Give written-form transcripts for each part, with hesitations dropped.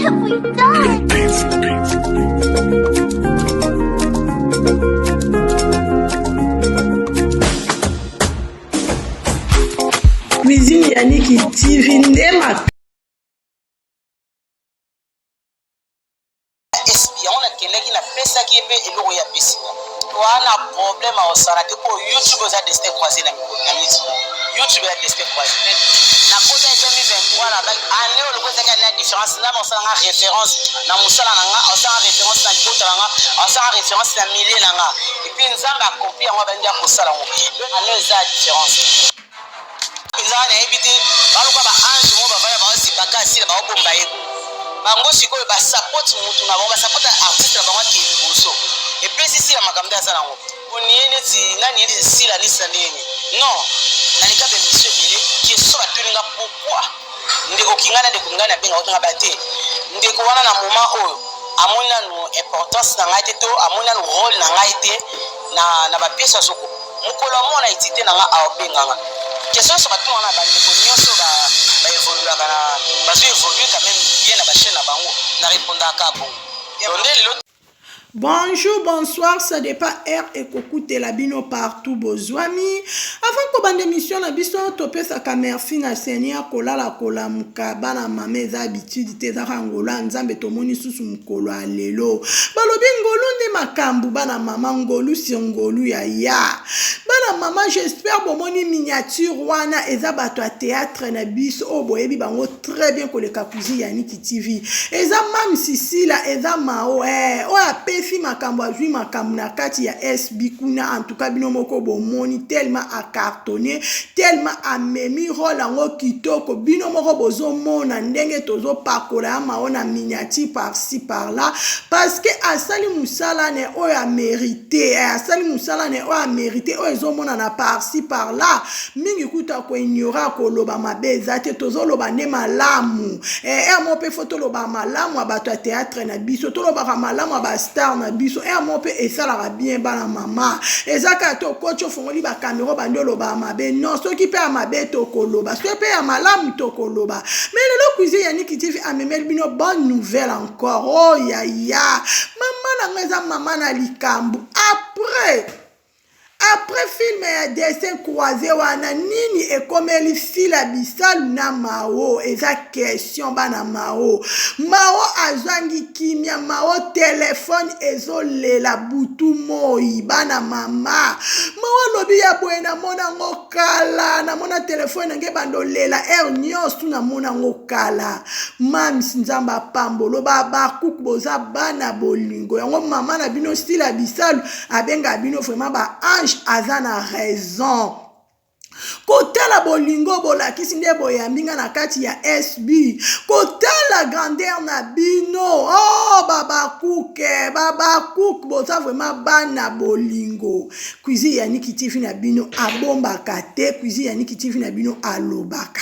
have we done? Cuisine Yannick TV nde SB yango nakendaki napesaki ye mpe eloko ye apesi nga wana problème akosala te mpo youtube eza destin croisé na mikolo na miniti youtube eza destin croisé nakota 2023 na baki année oyo lokola ezalaki année ya différence nzambe akosala nga référence na mosala na nga akosala nga référence na libota na nga akosala nga référence na milieu na nga epuis nzambe akompli yango abandi akosala yango année eza ya différence mpenza nayebi te baluka ba ange moko bavanda baozipaka asila baobomba ye bango sikoyo basapoti mutu na bango basapoti artiste na bango akende liboso epesi sila makambo nde aza nango onie neti nani neti sila nisi na ndenge nini non naleka bemission ebele question batuni nga pourquoi ndeko kinga na ndeko ngai nabenga otinga ba te ndeko wana na moment oyo amoni nanu importance na ngai te to amoni nanu role na ngai te na, na bapiese azoko mokolo amona etite na nga aobenga nga question nyonso batuna na bandeko nyonso baevoluaka na bazo évolue quand même bien na bachaîne na bango na répondaka bongo donc nde lelo Bonjour, bonsoir, ça dépend heure ekokutela bino partout bozwami. Avant kobanda émission na biso topesaka merci na Seigneur kolala kolamuka bana mama eza habitude te ezaka ngolu ya Nzambe tomoni susu mokolo ya lelo. Balobi ngolu nde makambo bana mama ngolu sur ngolu ya ya. Bana mama j'espère bomoni miniature wana eza bato ya théâtre na biso oyo boyebi bango très bien koleka cuisine ya Niki TV eza mam sisila eza mao eh, oyo apesi makambo azwi makambo na kati ya SB kuna en tout cas bino moko bomoni tellement acartonne tellement amemi role yango kitoko bino moko bozomona ndenge tozopakola ya mao na miniature par ci par là parce que asali mosala ne oyo amerite eh, asali mosala ne oyo amerite oyo ezomonana par ci par là mingi kutu akoignore akoloba mabe eza te tozoloba nde malamu eh, heure moko mpe fo toloba malamu ya bato ya théâtre na biso tolobaka malamu ya bastar na biso heure moko mpe esalaka bien bana mama eza kaka te okoti ofongoli bakamera obandi olobaka mabe non soki mpe ya mabe tokoloba soki mpe ya malamu tokoloba mais lelo cuisine ya niki tv amemeli bino bonne nouvelle encore oh yaya mama na ngai eza mama na likambo après Après film ya dessin croise wana nini ekomeli Sila Bisalu na Mao eza question bana Mao. Mao azangi kimia Mao telephone ezolela butu moi bana mama. Mao alobi ya boye namona ngo kala namona telefone na nge bando lela heure nyonso namona ngo kala. Mams Nzambe apambolo ba Habacuc boza bana bolingo yango mama na bino Sila Bisalu abengaka bino vraiment ba ange aza na raison kotala bolingo bolakisi nde boyambi nga na kati ya SB kotala grandeur na bino oh babakuke babakuke boza vraiment bana bolingo cuisine ya Niki TV na bino abombaka te cuisine ya Niki TV na bino alobaka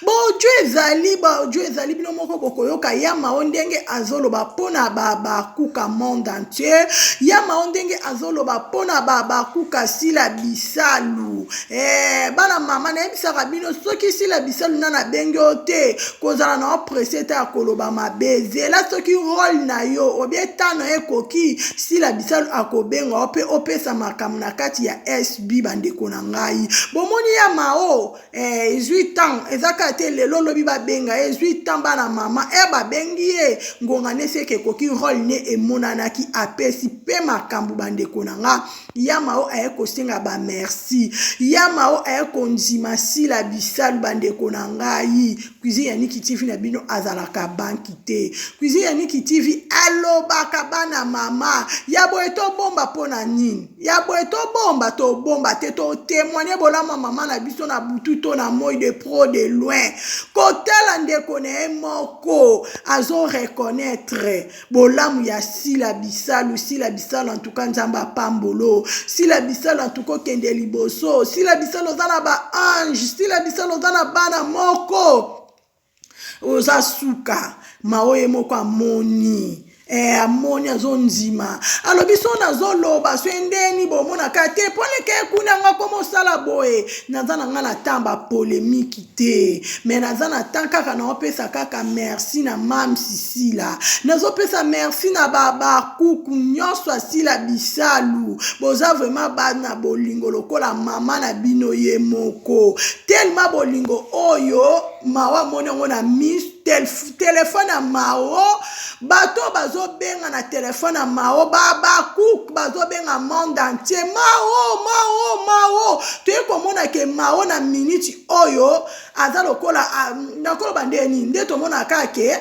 bojo ezali bojo ezali bino moko bokoyoka ya mao ndenge azoloba mpo na babakuka monde entier ya mao ndenge azoloba mpo na babakuka sila bisalu eh, bana mama nayebisaka bino soki sila bisalu na nabengi yo te kozala na yo presse te ya koloba mabe zela soki role na yo obie tano ekoki sila bisalu akobenga yo mpe opesa makambo na kati ya sb bandeko na ngai bomoni ya mao eh, ezwi temps eza kaka te lelo lobi babenga ye ezwi temps bana mama e eh, babengi ye ngonga nde seke ekoki role ne emonanaki apesi mpe makambo bandeko na nga ya mao aye kosenga ba merci ya mao aye kondima sila bisalu bandeko na ngai cuisine ya niki tv na bino azalaka banki te cuisine ya niki tv alobaka bana mama ya boye tobomba mpo na nini ya boye tobomba tobomba te totemoigne bolama mama na biso na butu to na moi de pro de loin kotala ndeko na ye moko azo reconnaître bolamu ya sila bisalu sila bisalu antuka nzambe apambolo sila bisalu antuka okende liboso sila bisalu oza na ba ange sila bisalu oza na bana moko oza suka maoye moko amoni eh, amoni azondima alobi so nazoloba so endeni bomonaka te mpo leke kuna nga koma osala boye. boye naza na ngai na temps ba polémique te, mais naza na temps kaka naopesa kaka merci na Mams Sila, nazopesa merci na babakuku nyonso asila bisalu. Boza vraiment bana bolingo lokola mama na bino ye moko, tellement bolingo oyo mawa amoni yango na miso. Telefone ya Mao, bato bazobenga na telefone ya Mao, babakuku bazobenga monde entier, Mao, Mao, Mao. Toye komona ke Mao na miniti oyo aza lokola nakoloba nde nini, nde tomonaka kaka ke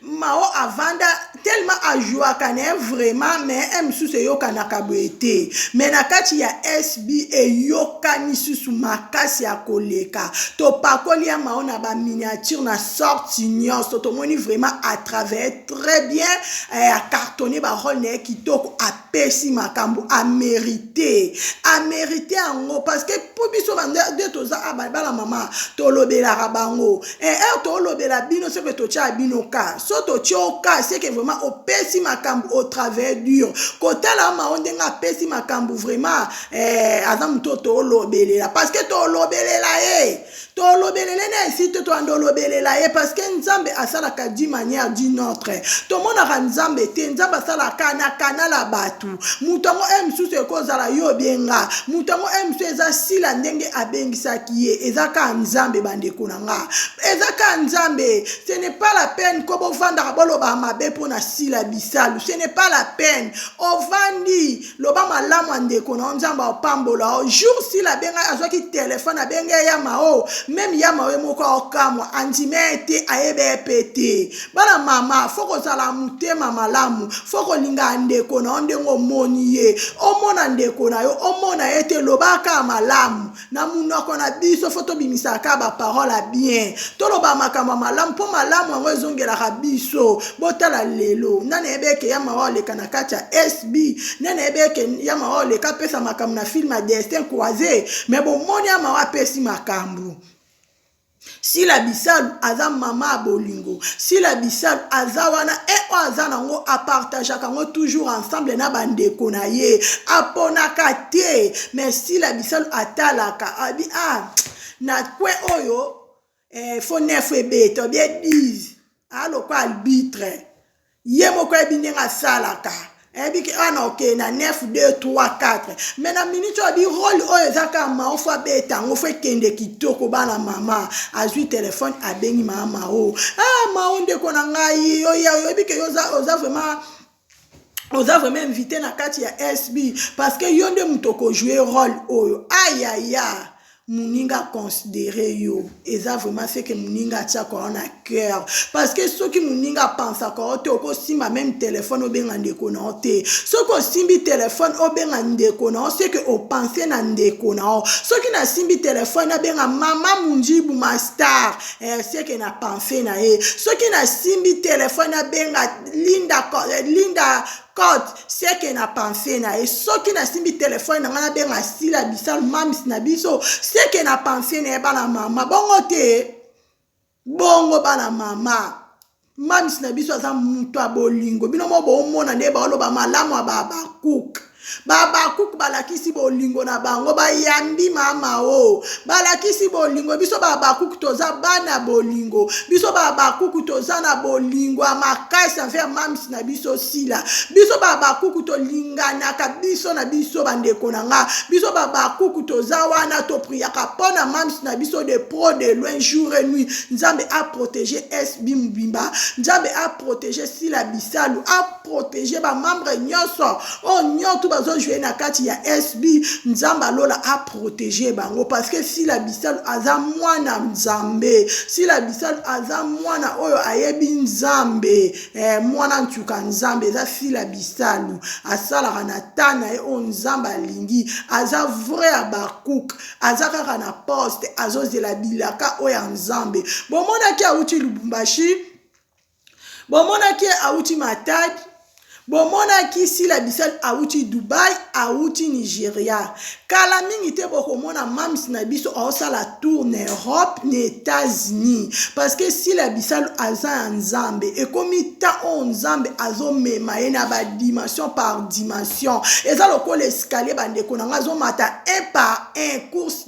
Mao avanda tellement ajouaka na ye vraiment, mais un mosusu eyokanaka boye te, mais na kati ya SB eyokani susu makasi ya koleka. Topakoli ya Mao na ba miniature na sorte nyonso, tomoni vraiment à travers très bien, acartonné ba rôle na ye kitoko, apesi makambo amérité, amérité yango, parce que po biso nde toza bana mama tolobelaka bango. Heure tolobela bino, soki totia bino ka, so totia oka, c'est que vraiment opesi makambo au travers dur. Kotala Mao ndenge apesi makambo vraiment, aza moto tolobelela, parce que tolobelela ye, tolobelela na esi te, toanda olobelela ye, parce que Nzambe asalaka d'une manière d'une autre. Tomonaka Nzambe te, Nzambe asalaka na kanala bato. Moto yango e mosusu ekozala yo obenga moto yango e mosusu eza Sila ndenge abengisaki ye, eza kaka Nzambe. Bandeko na nga, eza kaka Nzambe. Ce n'est pas la peine ko bovandaka boloba mabe mpona Sila Bisalu, ce n'est pas la peine. Ovandi, loba malamu ya ndeko na yo, Nzambe apambola yo. Jour Sila abenga, azwaki telefone, abenge ya Mao, même ya Mao ye moko aokamwa, andime ete ayebe ye mpe te. Bana mama, faut kozala motema malamu, faut kolinga ndeko na yo ndenge omoni ye. Omona ndeko na yo, omona ye te, lobaka malamu na munoko na biso. Faut tobimisaka baparole ya bien, toloba makambo ya malamu, mpo malamu yango ezongelaka biso. Botala lelo, nani ayebi eke ya Mawa oleka na kati ya SB? Nani ayebi eke ya Mawa oleka apesa makambo na film ya Destin croisé? Mais bomoni, ya Mawa apesi makambo. Sila Bisalu aza mama ya bolingo. Sila Bisalu aza wana e oyo aza nango, apartageaka yango toujours ensemble na bandeko na ye, aponaka te. Mais Sila Bisalu atalaka, abi ah, na coin oyo faut 9 ebeta bien 10, alokwa arbitre ye moko ayebi ndenge asalaka, ayebi ke wana okende na 9, 2, 3, 4. Mais na minute oyo abi rôle oyo eza kaka Mao, faut abeta yango, faut ekende kitoko. Bana mama, azwi telefone, abengi mama Mao. Ah, Mao, ndeko na ngai, oya, oyebi ke oza vraiment, oza vraiment invité na kati ya SB, parce que yo nde moto okojoue rôle oyo. Ayaya, moninga considéré yo, eza vraiment ce que moninga atiaka yo na cœur, parce que soki moninga apansaka yo te, okosimba même telefone obenga ndeko na yo te. Soki osimbi telefone obenga ndeko na yo, c'est que opense na ndeko na yo. Soki nasimbi telefone abenga mama Munjibu ma star, c'est que na pense na ye. Soki nasimbi telefone abenga Linda, Linda Cote, c'est que na pense na ye. Soki nasimbi telefone na ngai nabenga Sila Bisalu, mams na biso, c'est que na pense na ye. Bana mama, bongo te, bongo bana mama, mams na biso aza moto ya bolingo. Bino mo boomona nde baoloba malamu ya babakuka. Babakuku balakisi bolingo na bango, bayambi mama o, balakisi bolingo. Biso babakuku toza bana bolingo, biso babakuku toza na bolingo ya makasi envers mams na biso Sila. Biso babakuku tolinganaka biso na biso. Bandeko na nga, biso babakuku toza wana, topriaka mpo na mams na biso de près, de loin, jour et nuit. Nzambe aprotege SB mobimba, Nzambe aprotege Sila Bisalu, aprotege bamembre nyonso oyo nyonso bazojoue na kati ya SB. Nzambe alola aprotege bango, parce que Sila Bisalu aza mwana Nzambe. Sila Bisalu aza mwana oyo ayebi Nzambe, mwana ntuka Nzambe eza Sila Bisalu. Asalaka na ta na ye oyo Nzambe alingi. Aza vrai Abakouk, aza kaka na poste, azozela bilaka oyo ya Nzambe. Bomonaki awuti Lubumbashi, bomonaki awuti Matadi, bomonaki Sila Bisalu awuti Dubai, awuti Nigeria. Kala mingi te bokomona mams na biso aosala tour na Europe, na États-Unis, parce que Sila Bisalu aza ya Nzambe. Ekomi ta oyo Nzambe azomema ye na badimension par dimension. Eza lokola escalier, bandeko na nga, azomata un par un.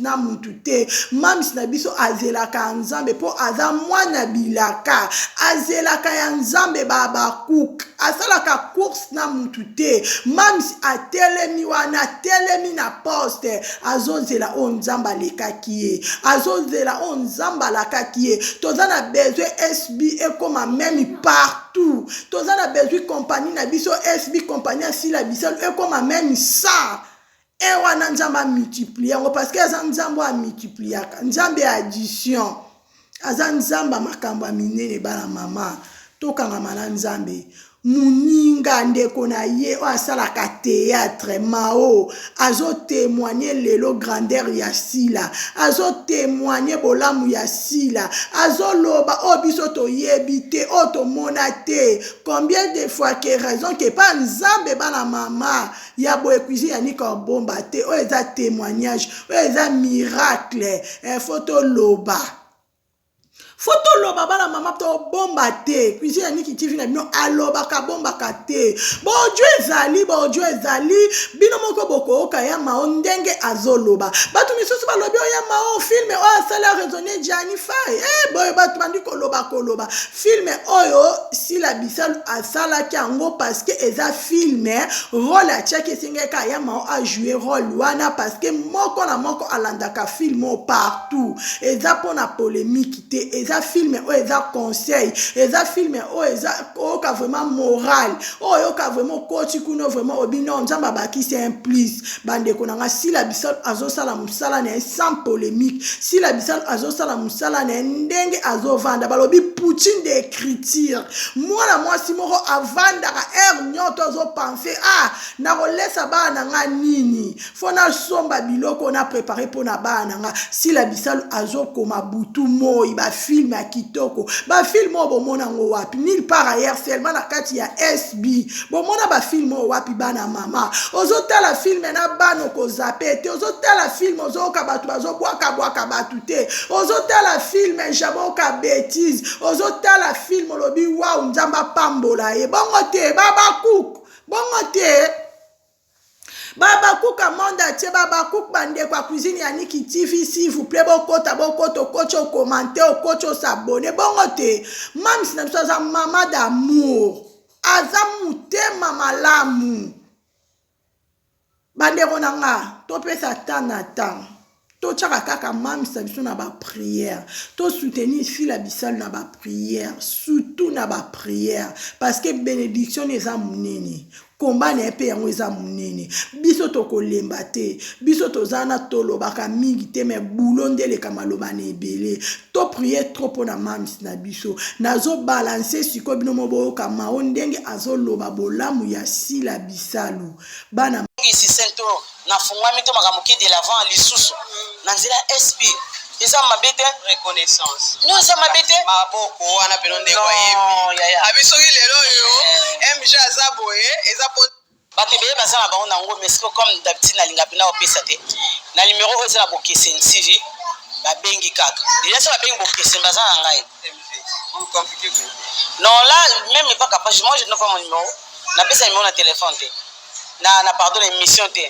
na mutu te. Mams na biso azelaka ya Nzambe mpo aza mwana bilaka, azelaka ya Nzambe ba Habacuc asalaka course na mutu te. Mams atelemi wana, atelemi na poste, azozela oyo Nzambe alekaki ye, azozela oyo Nzambe alakaki ye. Toza na besoin SB ekoma meme partout, toza na besoin compagnie na biso SB, compagnie ya Sila Bisalu ekoma meme 100 e wana Nzambe amultiplie yango, parce que aza Nzambe oyo amultipliaka, Nzambe ya addition, aza Nzambe ya makambo ya minene. Bana mama, tokangama na Nzambe. Moninga ndeko na ye oyo asalaka théâtre Mao azotémoigne lelo grandeur ya Sila, azotémoigne bolamu ya Sila, azoloba oyo biso toyebi te, oyo tomona te. Combien de fois que raison ke pa Nzambe. Bana mama ya boye, cuisine ya Nika obomba te, oyo eza témoignage, oyo eza miracle. Faut toloba, faut toloba, bana mama, tobomba te. Cuisine ya Niki TV na bino alobaka, bombaka te. Bodio ezali, bodio ezali, bino moko bokoyoka ya Mao ndenge azoloba. Bato misusu balobi oyo ya Mao, film oyo asali araisonne Gianni Fai. Boye bato bandi koloba koloba film oyo Sila Bisalu asalaki yango, parce que eza film, rôle atiaki, esengaki ya Mao ajoue rôle wana, parce que moko na moko alandaka film oyo partout. Eza mpona polémique te, eza film oyo eza conseil, eza film oyo eza oyoka vraiment morale, oyo oyoka vraiment okoti kuna vraiment obi non, Nzambe abakisi un plus. Bandeko na nga, Sila Bisalu azosala mosala na ye sans polémique. Sila Bisalu azosala mosala na ye ndenge azovanda. Balobi poutine d'écriture, mwana mwasi moko avandaka heure nyonso azopense: ah, nakolesa bana na nga nini? Faut nasomba biloko na prépare mpo na bana na nga. Sila Bisalu azokoma butu moi bafilm ya kitoko. Bafilm oyo bomona yango wapi? Nulle part ailleurs, seulement na kati ya SB. Bomona bafilm oyo wapi? Bana mama, ozotala film na bana, okozape te. Ozotala film, ozoyoka bato bazobwakabwaka bato te. Ozotala film, jamais oyoka bétise. Ozotala film, olobi: "Wow, Nzambe apambola ye." Bongo te, babakuku, bongo te, babakuka monde atie babakuku. Bandeko ya Cuisine ya Niki TV, s'il vous plaît, bokota, bokota, okoti, okomante, okoti, osabone. Bongo te, mamisi na biso aza mama d'amour, aza motema malamu. Bandeko na nga, topesa temps na temps, totiaka kaka mamisa biso na baprière, tosoutenir Sila Bisalu na baprière, surtout na baprière, parce que bénédiction eza monene, komba na ye mpe yango eza monene. Biso tokolemba te, biso toza na tolobaka mingi te, mais bulo nde eleka maloba na ebele. Toprie trop mpo na mamisi na biso. Nazobalanse sikoyo, bino mo boyoka Mao ndenge azoloba bolamu ya Sila Bisalu, bana. Sisento nafungwami to makambo ki de l'avant lisusu na nzela SB, eza mabe te. Reconnaissance. No, eza mabe te. Maboko wana peno ndeko ayebi abi soki lelo oyo MG aza boye, eza po Bato ebele baza na bango nango, mais siko comme d'habitude nalinga mpena kopesa te na numéro oyo eza na Bokeseni TV. Babengi kaka déjà, so babengi Bokeseni, baza na ngai. Non, là même pas capable. Moi, je n'ai pas mon numéro. Napesa numéro na téléphone te, na pardon, na émission te.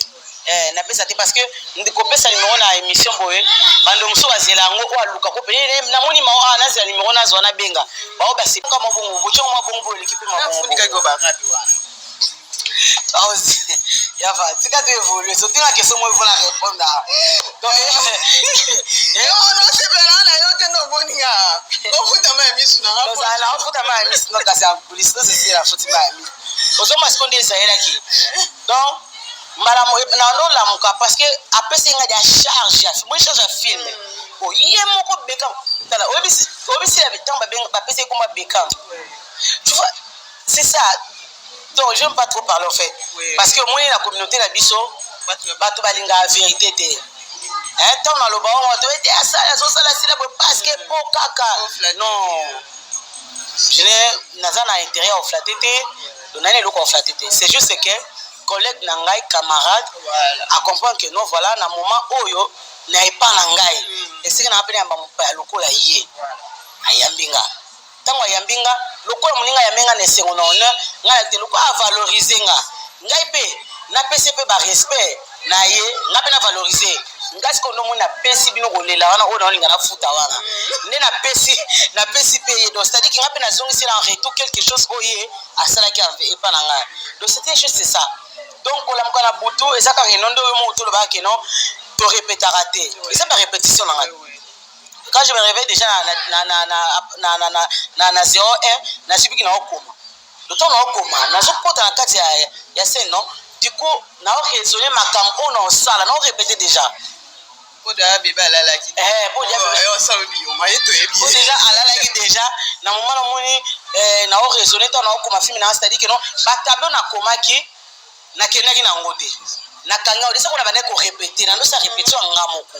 Napesa te, parce que kopesa numéro na émission boye, bando mosusu bazela yango oyo aluka ko pene namoni mao awa, nazela numéro, nazwa, nabenga bao baseka mabongo botiango mabongo boye eleki mpe mabongo. Yafa, tika to évolue, sotinga question moko mpona répondre. Donc Nosepela na yo te, nde omoninga ofutama ya misu nanga. Ozala ofutama ya misu no, kasi ya polisi tosesila futima ya misu. Ozoma siko nde ezalelaki. Donc mbala nalolamuka, parce que apesi nga dia charge ya moi, charge ya film o ye moko Bekam. Tala, oyebisi ntango bapesi ye komba Bekam, tu vois, c'est ça. Donc j'aime pas trop parler en fait, parce que omoni na communauté na biso bato balingaka vérité te. Ntango naloba wango to ete asala, azosala sila boye parce que po kaka non, je n'ai naza na intérêt ya oflatter te, nani eloko ya oflatter te. C'est juste que collègue na ngai, camarade, acomprendre que non, voilà, na moment oyo na epa na ngai, esika na nga mpe nayamba mopaya lokola ye ayambi nga. Ntango ayambi nga lokola moninga, ayambi nga na esengo, na honneur ngai te, lokola avalorize nga, ngai mpe napesi mpe barespect na ye, nga mpe navalorize. Nga sikoyo nde omoni napesi bino kolela wana oyo naolinga nafuta wana nde napesi napesi mpe ye. Donc c'est-à-dire que nga mpe nazongisela en retour quelque chose oyo ye asalaki epa na ngai. Donc c'était juste ça. Donc kolamuka na butu eza kaka eno nde oyo moko tolobaka ke non, torepetaka te, eza ba répétition na ngai. Quand je me réveille déjà na na na na na na na na 01, nazwi biki, naokoma le temps, naokoma, nazokota na kati ya scène. Non, du coup nao raisonner makambo oyo naosala, nao répéter déjà. Po déjà bébé alalaki. Eh, po osala biyoma ye toyebi. Po déjà alalaki déjà na moment namoni nao raisonner ntango naokoma film na, c'est-à-dire que non, ba tableau nakomaki, nakendaki nango te, nakanga odesa kona bandaki korépéter, nandosa répétition ya nga moko.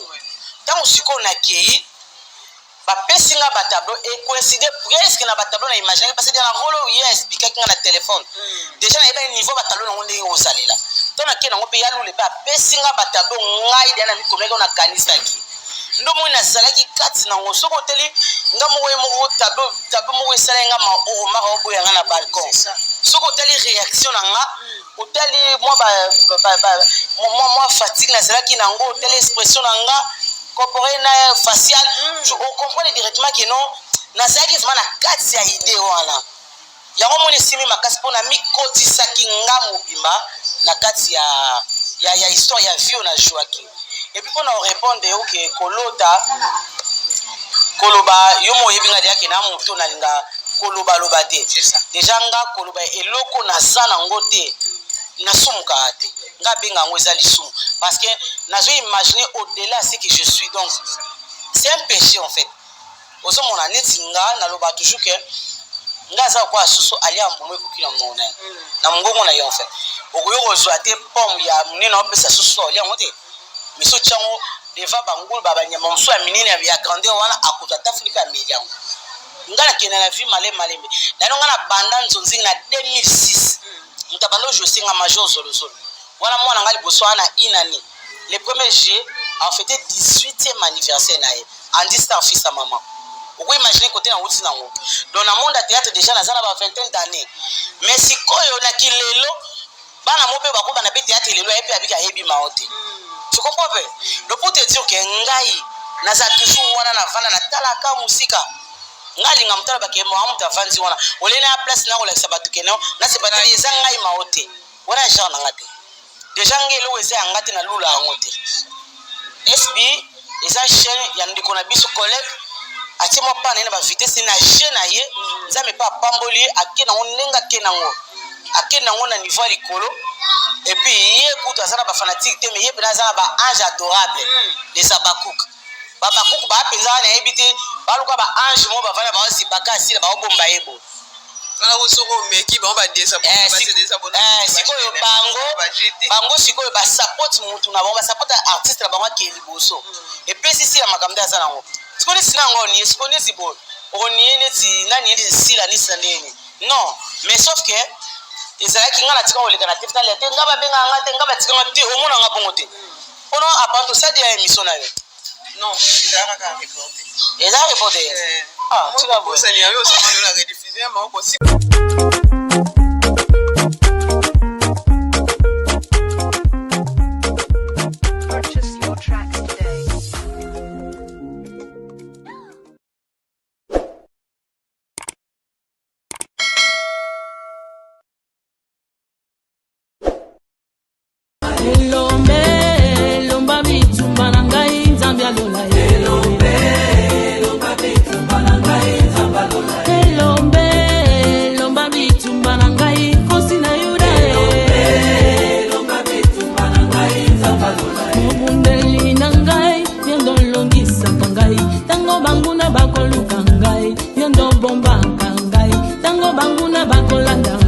Ntango sikoyo nakei, bapesi nga ba tableau, ecoïncide presque na ba tableau na imaginaki, parce que na rôle oyo ye expliquaki nga na téléphone, déjà nayebani niveau ba tableau nango ndenge osalela. To nakei nango mpe ya lule mpe apesi nga ba tableau, ngai deya na mikomaki oyo nakanisaki ndo moi nazalaki kati nango. Soki oteli nga moko, ye moko tableau moko esalaki nga Omar oboya nga na balcon. Soki otali réaction na nga, otali mwa fatigue nazalaki nango, otali expression na nga corporelle na faciale, ocomprendre directement ke non, nazalaki vraiment na kati ya idée wana. Yango moni esimi makasi mpona mikotisaki nga mobimba na kati ya histoire ya vie oyo nazwaki. Et puis mpona orépondre oke kolota koloba, yo mo oyebi nga deya ke na moto nalinga kolobaloba te. Déjà nga koloba eloko naza nango te, nasumukaka te. Nga abenga yango eza lisumu parce que nazo imaginer au-delà ce que je suis, donc c'est un péché en fait. Ozomona neti nga naloba toujours ke nga aza lokola soso alia mbuma ekoki na monoko na ye, na mongongo na ye. En fait, okoki kozwa te pomme ya monene opesa soso alia yango te, mais so tiango devant bangulu, banyama mosusu ya minene ya grandeur wana, akozwa ata funika ameli yango. Nga nakende na vie maleme malembe nano. Nga na banda nzonzingi na 2006. Moto abanda ojose nga major zolozolo wana, mwana nga liboso wana inani, le 1er juillet afêté 18e anniversaire na ye, Andy Star, fils ya mama. Okoimagine kote na wuti nango. Donc na monde ya théâtre déjà naza na ba vingtaine d'année, mais sikoyo na kilelo bana mo mpe bakobana mpe théâtre lelo, aye mpe abiki ayebi mao te. Tu comprends mpe? Donc pour te dire ke ngai naza toujours wana, navanda, natalaka mosika. Ngai alinga moto alobake moa moto avandi wana olei na ya place na kolakisa bato ke non, nasepa te, eza ngai mao te wana, genre na nga te. Déjà ngai eloko eza ya nga te, nalula yango te. SB eza chaîne ya ndeko na biso collègue, atie mwa pana ye na bavitesse na je na ye. Nzambe mpe apamboli ye, ake nango ndenge ake nango, ake nango na niveau ya likolo. Et puis ye kutu aza na bafanatike te, mais ye mpena aza na baange adorable, les Abakouk. Babakuku baa mpenza wana, nayebi te, baluka baange mo bavanda, baozipaka asila, baobomba ye boye. Wana soki omeki bango, Sikoyo bango sikoyo basapoti mutu na bango, basapoti artiste na bango akee liboso. Epesi sila makambo nde aza nango sikoyo. Neti na yango onie sikoyo, neti boye okonie neti nani, neti sila nisi na ndenge non. Mais sauf que ezalaki nga natika koleka na te, nalia te, nga babengaka nga te, nga batikanga te, omonanga bongo te mpona apart osali ya émission na yo. Non, ezalaka kaka reporté. Eza reporté. Ah, tika boye. Osani yango, osama na rediffusion moko. Purchase your tracks today. Elombe, elomba bitumba na ngai, Nzambe alola ye. Elombe, elomba bitumba na ngai, Nkosi na Yuda ye. Mobundeli na ngai, yo nde olongisaka ngai ntango banguna bakoluka ngai, yo nde obombaka ngai ntango banguna bakolanda.